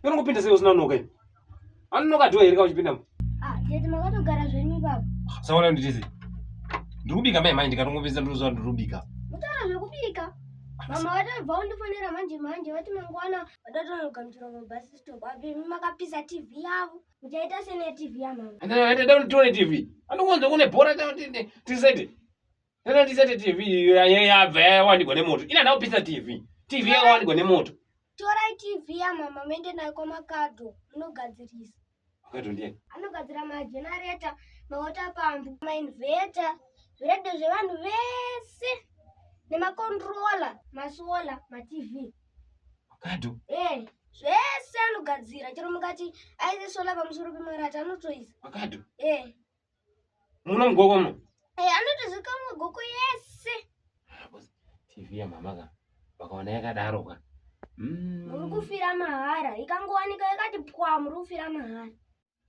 Unongopinda sei usina kunoka ini? Anonoka door here ka uchipinda? Ah, tete makatogara zvenyu ipapo. Saona nditizi. Ndiri kubika mai mai ndikatongopinza ndiri ndiri kubika. Mutaura zvekubika. Mama vatobva kundifonera manje manje vati mangwana vadatonogamuchirwa mabus stop. Api makapisa TV yavo. Muchaita sene TV yamama. Ndada kuti TV. Anokonza kune bhora tisete. Ndada tisete TV yabva yawanikwa nemoto. Ina ndakupisa TV. TV yakawanikwa nemoto. Torai TV yamama muende nayo kwaMakado munogadzirisa. Makado ndiani? Anogadzira magenerator, mawater pump, mainverter, zviredhiyo zvevanhu vese nemacontroller, masolar, matv. Makado? Eh, zvese anogadzira chero mukati aise solar pamusoro pemarata anotoisa. Makado? Eh. Muno mugoko muno? Eh, anotozikamwa goko yese. TV yamama ka vakaona yakadaro ka. Mm. Muri kufira mahara, ikangowanika yakati pwa muri kufira mahara.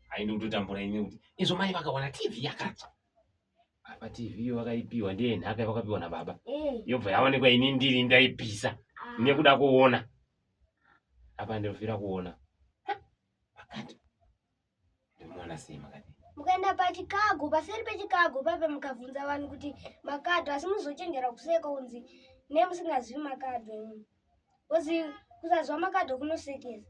Haindi kutotambura ini kuti izvo mai vakawana TV yakatsva. Apa TV iyo vakaipiwa ndiye nhaka yavakapiwa nababa. Eh. Yobva yaonekwa ini ndiri ndaipisa Ah. nekuda kuona. Apa ndinofira kuona. Vakati Ndomuona sei makadii? Mukaenda paChicago, paseri peChicago pape mukabvunza vanhu kuti makadho asi muzochenjera kuseka kunzi nemusingazivi makadho imimi. Kozi kusaziva makadho kunosekesa.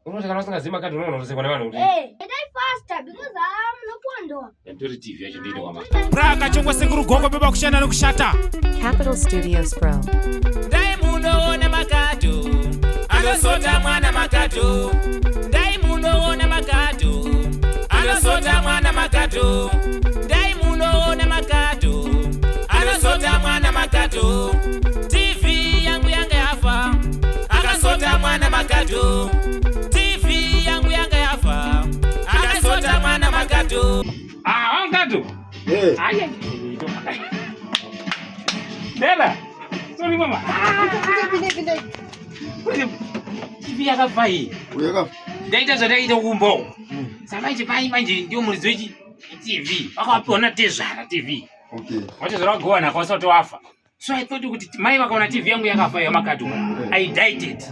Unoti kana usingazivi makadho unoona kutosekwa nevanhu kuti. Eh, itai faster because haa munopondwa. Nditori TV yacho ndiine kwama. Raka chongwa sekuru gogo baba kushanda nekushata. Capital Studios Pro. Dai munoona makadho anosota mwana makadho. Dai munoona makadho anosota mwana makadho. Dai munoona makadho anosota mwana makadho. TV yangu yanga yafa akasota mwana makadho. TV yangu yanga yafa akasota mwana makadho. Ah, wangu Eh. Aya. Dela. Sorry mama. Pinde, pinde, pinde. TV yakafa iyi. Yakafa. Ndaita zvandaita kumba uko. Saka pai manje ndiyo muridzi wechi TV. Vakapiwa natezvara TV. Okay. Watezvara wagowana akawasati wafa. So I thought kuti mai vakaona TV yangu yakafa yamakadhi. I died it.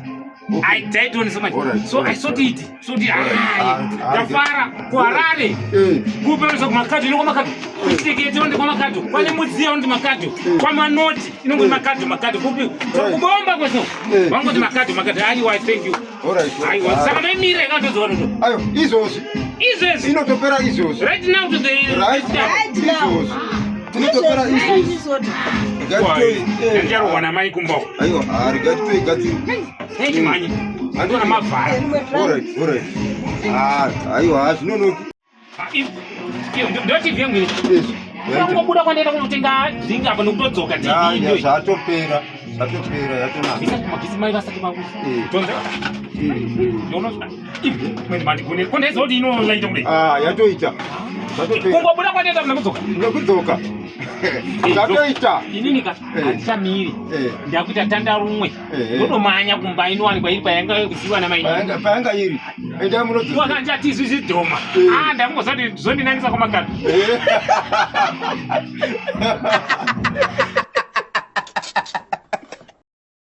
I died on so much. Alright, So I alright, sought it. So it. Ah, ah, Ndafara kuHarare. Eh. Kupe unoisa kumakadhi inongo makadhi. Kuchitekete unondi kwamakadhi. Kwane mudziya unondi makadhi. Kwamanoti inongoti makadhi makadhi. Kupi kubomba kwese. Eh. Vangoti makadhi makadhi. Aiwa thank you. Alright. Aiwa saka maimira yakatozoona to. Ayo, izvozvi. Izvezvi. Inotopera izvozvi. Right now to the Right Right now. Izvozvi. Inotopera izvozvi. Ngatitoi. eh. Ndicharohwa namai kumba uko. Aiwa, ah, regai toigadzira. Hey chimhanye. Andiona mavhara. Alright, alright. Ah, aiwa, hazvinonoki. Ndo TV yangu iyi. Izvi. Ukangobuda kwandaenda kunotenga drink apa nokutodzoka TV Ya, ya, iyoyi. zvatopera. Zvatopera, yatonaka. Isa kumagisi mai vasati vakufa. Eh. Tonza. Ndono. Ivi, mwene mandigone. Ko ndaiziva kuti inolaita kudai. Ah, yatoita. Zvatopera. Kungobuda kwandaenda kuna kudzoka. Nekudzoka. Zvatoita. Inini ka Eh. handichamiri. Eh. Ndakuita tanda rumwe. Eh, eh. Ndonomanya kumba inowanikwa iri payanga kuziwa namai. Payanga payanga iri. Endai munodzidza. Wakandati zvidhoma. Eh. Ah, ndakungozati zvondinangisa kwamakadhi. Eh.